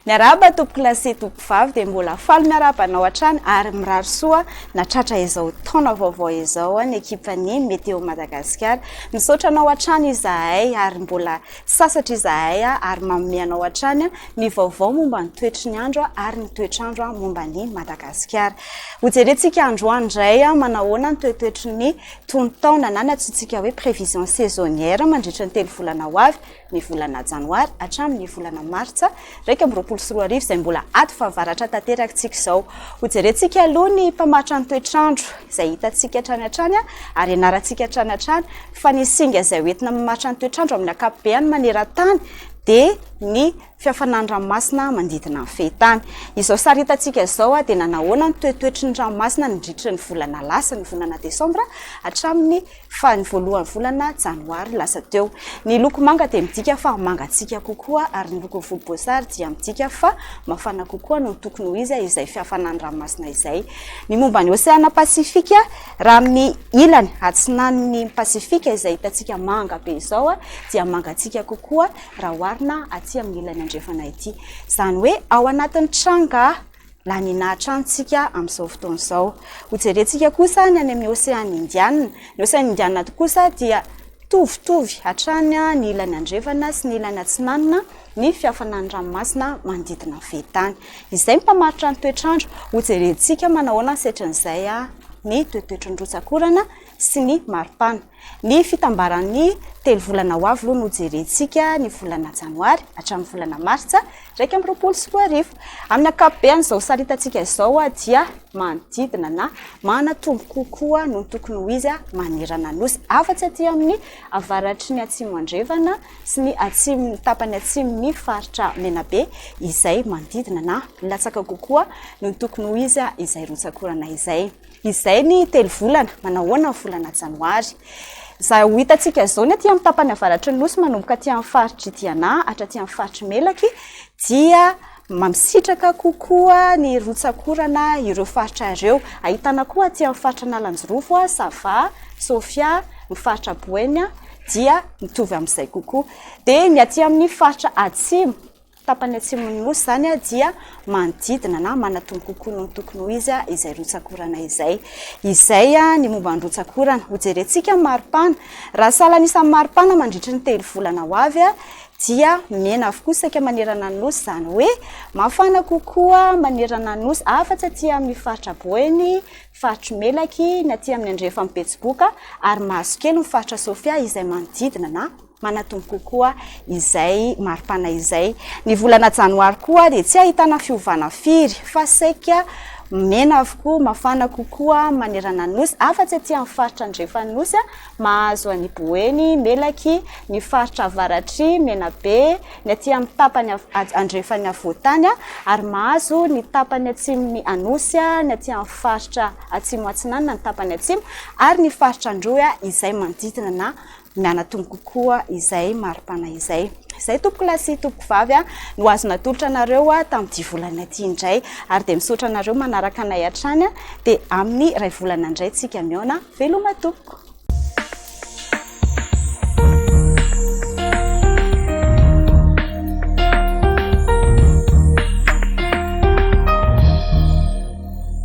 Miarahaba tompokolahy sy tompokovavy dia mbola faly miarahaba anao hatrany ary mirary soa natratra izao taona vaovao izao ny ekipan'ny Météo Madagascar. Misaotra anao hatrany izahay ary mbola sasatra izahay ary manome anao hatrany ny vaovao momba ny toetry ny andro ary ny toetr'andro momba an'i Madagasikara. Hojerentsika androany indray manahoana ny toetoetry ny tonon-taona na ny antsointsika hoe prévision saisonnière mandritra ny telo volana ho avy, ny volana janoary hatramin'ny volana martsa 2021 izay mbola ady fahavaratra tanteraka isika izao. Hojerentsika aloha ny mpamaritra ny toetr'andro izay hitantsika hatrany hatrany ary ianarantsika hatrany hatrany fa ny singa izay hoentina mamaritra ny toetr'andro amin'ny ankapobeny maneran-tany dia ny fihafanan'ny ranomasina manodidina ny fehintany. Izao sary hitantsika izao dia nanahoana ny toetoetry ny ranomasina nandritry ny volana lasa, ny volana desambra hatramin'ny faha ny voalohan'ny volana janoary lasa teo. Ny loko manga dia midika fa mangatsiaka kokoa ary ny loko volomboasary dia midika fa mafana kokoa noho ny tokony ho izy izay fihafanan'ny ranomasina izay. Ny momba ny oseana Pasifika, raha amin'ny ilany atsinan'ny Pasifika izay hitantsika manga be izao dia mangatsiaka kokoa raha oharina aty amin'ny ilany andrefana ity. Izany hoe ao anatin'ny tranga La Nina hatrany tsika amin'izao fotoana izao. Hojerentsika kosa ny any amin'ny Oseana Indiana. Ny Oseana Indiana kosa dia mitovitovy hatrany ny ilany andrefana sy ny ilany atsinanana ny fihafanan'ny ranomasina manodidina ny fehintany. Izay ny mpamaritra ny toetr'andro. Hojerentsika manahoana ny setrin'izay ny toetoetry ny rotsak'orana sy ny maripana. Ny fitambaran'ny telo volana ho avy aloha no jerentsika, ny volana janoary hatramin'ny volana martsa 2021. Amin'ny ankapobeny izao sary hitantsika izao dia manodidina na manatombo kokoa noho ny tokony ho izy manerana ny Nosy, afa-tsy aty amin'ny avaratry ny atsimo andrefana sy ny atsimo, tapany atsimon'ny faritra Menabe izay manodidina na milatsaka kokoa noho ny tokony ho izy izay rotsak'orana izay. Izay ny telo volana, manahoana ny volana janoary. Izay ho hitantsika izao ny aty amin'ny tapany avaratry ny Nosy manomboka aty amin'ny faritr'i Diana hatraty amin'ny faritr'i Melaky dia misitraka kokoa ny rotsak'orana ireo faritra ireo. Ahitana koa aty amin'ny faritra Analanjirofo, Sava, Sofia, ny faritra Boeny dia mitovy amin'izay kokoa. Dia ny aty amin'ny faritra atsimo. Tapany atsimon'ny Nosy izany dia manodidina na manatombo kokoa noho ny tokony ho izy izay rotsak'orana izay. Izay ny momba ny rotsak'orana. Hojerentsika ny maripana. Raha salan'isan'ny maripana mandritry ny telo volana ho avy dia mena avokoa saika manerana ny Nosy, izany hoe mafana kokoa manerana ny Nosy afa-tsy aty amin'ny faritra Boeny, faritr'i Melaky, ny aty amin'ny andrefan'i Betsiboka ary mahazo kely ny faritra Sofia izay manodidina na manatombo kokoa izay maripana izay. Ny volana janoary koa dia tsy ahitana fiovana firy fa saika mena avokoa, mafana kokoa manerana ny Nosy, afa-tsy aty amin'ny faritra andrefan'ny Nosy, mahazo an'i Boeny, Melaky, ny faritra avaratr'i Menabe, ny aty amin'ny tapany andrefan'ny afovoan-tany ary mahazo ny tapany atsimon'i Anosy, ny aty amin'ny faritra atsimo atsinanana, ny tapany atsimo ary ny faritra Androy izay manodidina na Mianatombo kokoa izay maripana izay. Izay tompokolahy sy tompokovavy no azo natolotra anareo tamin'ity volana ity indray. Ary dia misaotra anareo manaraka anay hatrany. Dia amin'ny iray volana indray tsika mihaona. Veloma tompoko.